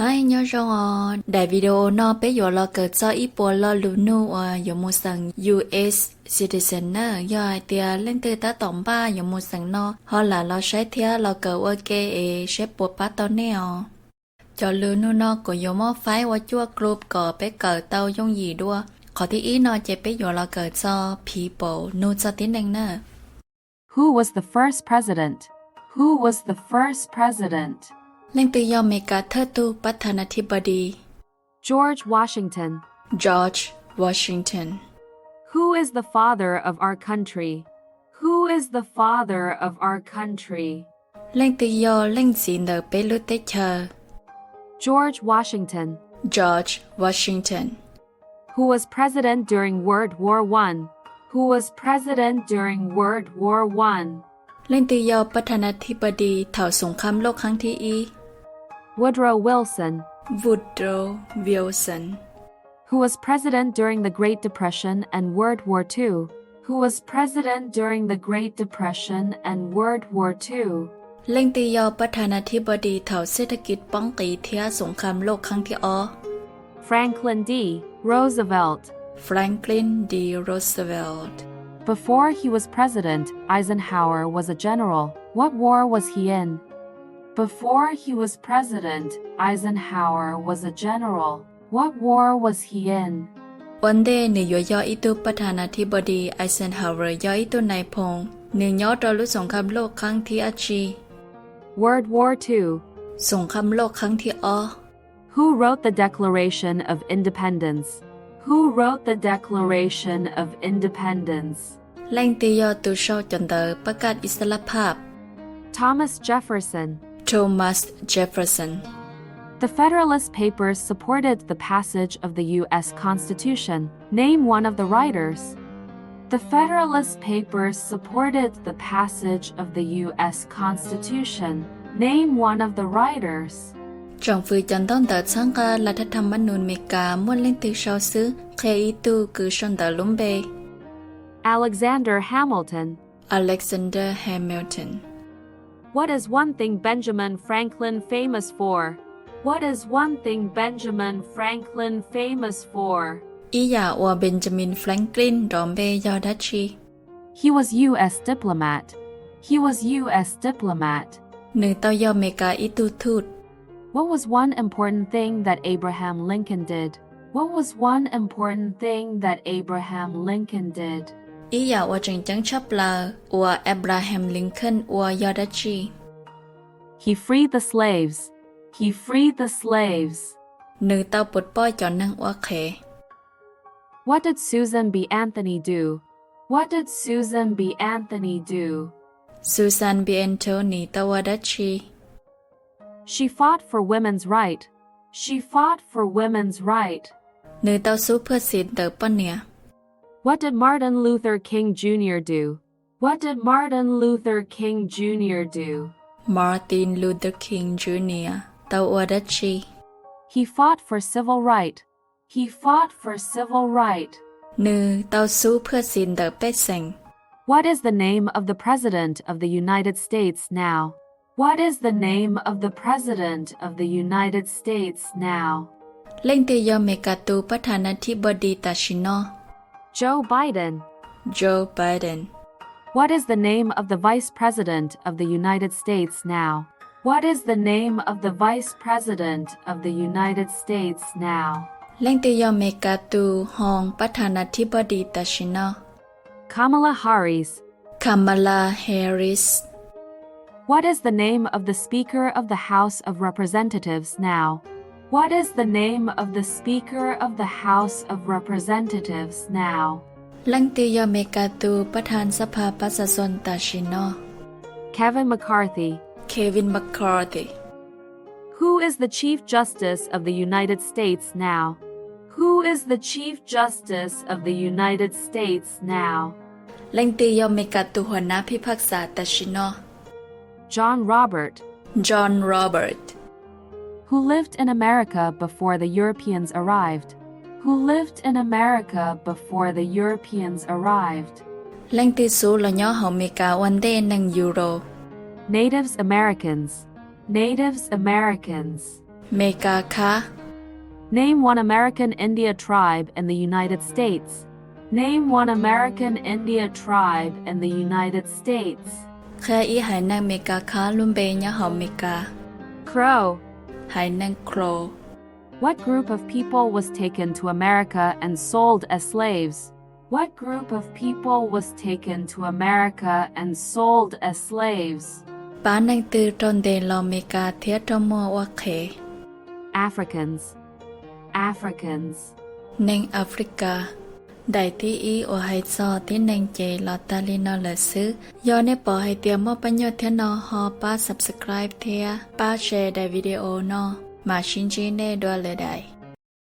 Aib, nyob zoo os. Daim video no peb yuav los kawm txog ib puas lo lus nug uas yuav mus xeem U S citizen na. Yog hais tias leej twg tab tom npaj yuav mus xeem no, ho lam los saib thiab los kawm ua ke es saib puas pab tau nej os. Cov lus nug no kuv yuav muab faib ua cuaj group kom peb kawm tau yooj yim dua. Qhov thib ib no ces peb yuav los kawm txog people, nug txog tib neeg na. Who was the first president? Who was the first president? Leej twg yog Meskas thawj tug ประธานาธิบดี? George Washington. George Washington. Who is the father of our country? Who is the father of our country? Leej twg yog leej txiv ntawm peb lub teb chaws? George Washington. George Washington. Who was president during World War One? Who was president during World War One? Leej twg yog ประธานาธิบดี thaum สงครามโลกครั้งที่หนึ่ง? Woodrow Wilson. Woodrow Wilson. Who was president during the Great Depression and World War Two? Who was president during the Great Depression and World War Two? Leej twg yog ประธานาธิบดี thaum เศรษฐกิจ poob qiv thiab สงครามโลกครั้งที่สอง? Franklin D. Roosevelt. Franklin D. Roosevelt. Before he was president, Eisenhower was a general. What war was he in? Before he was president, Eisenhower was a general. What war was he in? Ua ntej nws yuav yog ib tug ประธานาธิบดี, Eisenhower yog ib tug nais phoo. Nws nyob rau lub สงครามโลกครั้งที่ dab tsi? World War Two. สงครามโลกครั้งที่สอง. Who wrote the Declaration of Independence? Who wrote the Declaration of Independence? Leej twg yog tus sau cov ntawv ประกาศอิสรภาพ? Thomas Jefferson. Thomas Jefferson. The Federalist Papers supported the passage of the U S Constitution. Name one of the writers. The Federalist Papers supported the passage of the U S Constitution. Name one of the writers. Tsoom fwv cov ntaub ntawv txhawb nqa Las Thas Tham Mas Nus Mes Kas muaj leej twg sau xwb? Qhia ib tug kws sau ntawv lub npe. Alexander Hamilton. Alexander Hamilton. What is one thing Benjamin Franklin famous for? What is one thing Benjamin Franklin famous for? Ib yam uas Benjamin Franklin nrov npe yog dab tsi? He was U S diplomat. He was U S diplomat. Nws tau yog Mes Kas ib tug thut. What was one important thing that Abraham Lincoln did? What was one important thing that Abraham Lincoln did? Ib yam uas tseem ceeb tshaj plaws uas Abraham Lincoln ua yog dab tsi? He freed the slaves. He freed the slaves. Nws tau puas poj cov neeg ua qhev. What did Susan B Anthony do? What did Susan B Anthony do? Susan B Anthony tau ua dab tsi? She fought for women's right. She fought for women's right. Nws tau xub phwj xim ntawm poj niam. What did Martin Luther King Junior do? What did Martin Luther King Junior do? Martin Luther King Junior tau ua dab tsi? He fought for civil right. He fought for civil right. Nws tau xub phwj xim ntawm pej xeem. What is the name of the President of the United States now? What is the name of the President of the United States now? Leej twg yog Mes Kas tus ประธานาธิบดี tam sim no? Joe Biden. Joe Biden. What is the name of the Vice President of the United States now? What is the name of the Vice President of the United States now? Leej twg yog Mes Kas tus hoo ประธานาธิบดี tam sim no? Kamala Harris. Kamala Harris. What is the name of the Speaker of the House of Representatives now? What is the name of the Speaker of the House of Representatives now? Leej twg yog Mes Kas tus ประธานสภาประชาชน tam sim no? Kevin McCarthy. Kevin McCarthy. Who is the Chief Justice of the United States now? Who is the Chief Justice of the United States now? Leej twg yog Mes Kas tus หัวหน้าพิพากษา tam sim no? John Robert. John Robert. Who lived in America before the Europeans arrived? Who lived in America before the Europeans arrived? Leej twg xub los nyob hauv Mes Kas ua ntej neeg Europe? Natives Americans. Natives Americans. Mes Kas khab. Name one American Indian tribe in the United States. Name one American Indian tribe in the United States. Qhia ib haiv neeg Mes Kas khab lub npe nyob hauv Mes Kas. Crow. Haiv neeg Crow. What group of people was taken to America and sold as slaves? What group of people was taken to America and sold as slaves? Pab neeg twg raug ntes los Mes Kas thiab raug muag ua qhev? Africans. Africans. Neeg Africa. Daim thib ib uas hais txog tib neeg ces los tag li no lawm xwb. Yog nej pom hais tias muaj pab nyuaj thiab no ho pab subscribe thiab pab share daim video no, mam sib ntsib nej dua lwm daim.